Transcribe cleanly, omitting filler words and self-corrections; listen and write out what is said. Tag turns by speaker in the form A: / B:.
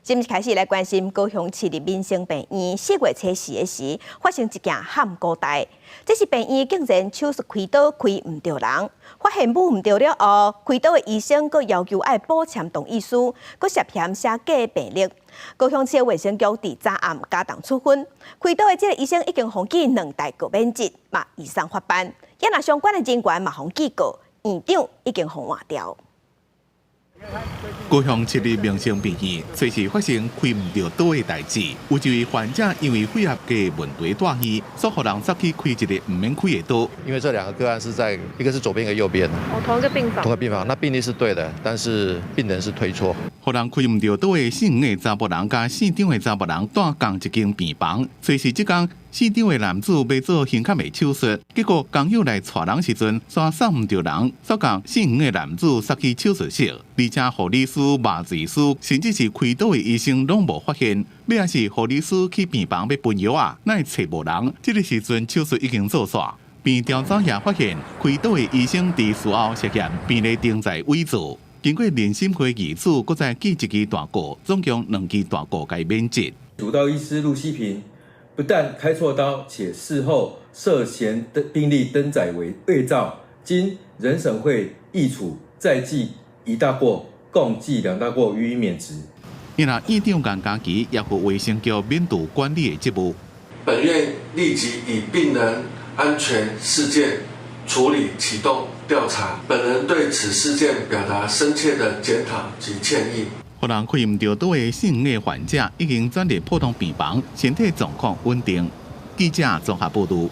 A: 今日開始來關心高雄市立民生病院4月初四的時發生一件譀古代。這是病院竟然手術開刀開毋著人，發現舞毋著了後，開刀的醫生閣要求愛補簽同意書，閣涉嫌寫假病歷。高雄市衛生局佇昨暗加重處分，開刀的這個醫生已經予記兩大過免職，嘛移送法辦。也若相關的人員嘛予記過，院長已經予換掉。
B: 高雄市立民生病院隨時發生開毋著刀的代誌，有一位患者因為血壓計問題蹛院，煞予人殺去開一個毋免開的刀。
C: 因為這兩個個案是在一個是左邊，一個右邊。
D: 哦，同一個病房。
C: 同一個病房，那病歷是對的，但是病人是推錯。
B: 予人開毋著刀的姓吳的查埔人佮姓張的查埔人蹛仝一間病房，隨時這工姓張的男子欲做胸腔的手術，結果工友來帶人時陣，煞送毋著人，煞共姓吳的男子殺去手術室，而且護理師、麻醉師，甚至是開刀的醫生攏無發現。尾仔是護理師去病房欲分藥仔，哪會揣無人？這個時陣手術已經做煞。病調查也發現，開刀的醫生佇事後涉嫌病歷登載偽造。經過遴審會議處，閣再記一支大過，總共兩支大過共免職。
E: 主刀醫師陸希平不但開錯刀，且事後涉嫌登病歷登載為偽造，經人審會議處再記一大過，共記兩大過，予以免職。
B: 因為院長顏家琪也負衛生局免除管理的職務。
F: 本院立即以病人安全事件處理啟動調查，本人對此事件表達深切的檢討及歉意。
B: 予人開毋著刀的姓吳的患者已經轉入普通病房，身體狀況穩定。記者綜合報導。